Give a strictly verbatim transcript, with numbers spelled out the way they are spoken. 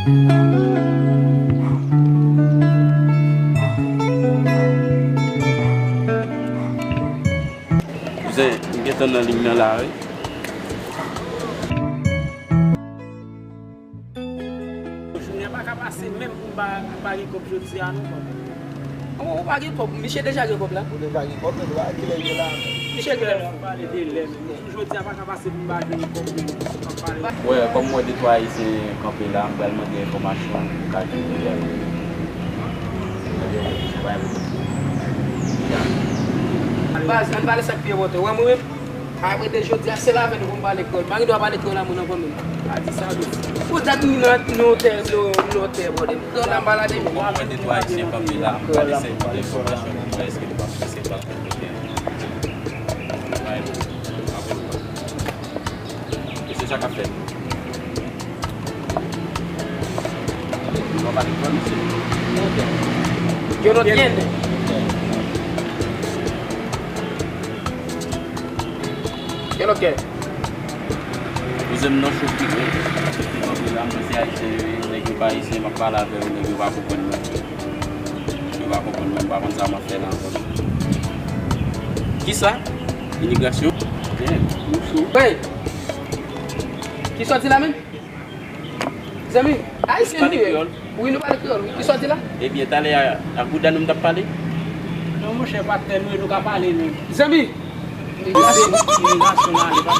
Kouzen, m gentan nan liy nan la, wi. Jounen an pa ka pase menm pou m pa, m pa gen kòb jodi a non, papa. Ou, ou pa gen kòb, misye deja gen kòb la. Ou deja gen kòb, men ou pa kilè l ye la. Misye gen lè. Pale de lè, men jodi a pa ka pase pou m pa gen kòb, men ap pale. Wè, kòm m wè de twa Ayisyen kanpe la, m pral mande enfòmasyon pou ka jwenn lè. Baz, ann pale sa k pi enpòtan. Ou wè mwen menm? Apre de jodi a, se l avè nou pou m pale kreyòl. M pa gen dwa pale kreyòl a moun ankò menm. Pa di sa, wi. Pou dat nou nan, nou tè, nou, nou tè, brother. Kreyòl la m pale de. Bon, mwen de twa Ayisyen kanpe la, m pral eseye pote enfòmasyon pou mwen, èske li p ap, èske li p ap fè kote. Mwen, apre nou. E se sa k ap fèt. Yo no tiene. Yo lo que. Kouzen m nan cho pi gwo. Yo kanpe la, mwen se Ayisyen yo ye, nèg yo pa Ayisyen, m ap pale avè yo, nèg yo pa konprann mwen. Yo pa konprann mwen, m pa konn sa m ap fè la ankò. Kisa? Imigrasyon? Byen, nou cho. Hey! Kisa w di la menm? Zanmi, Ayisyen nou ye. Wi, nou pale kreyòl, wi. Kisa w di la? Ebyen, talè a, ak bouda nou m t ap pale? Non, monchè, patnè, nou, nou ka pale, nou. Zanmi! Imigrasyon, imigrasyon la, li pa.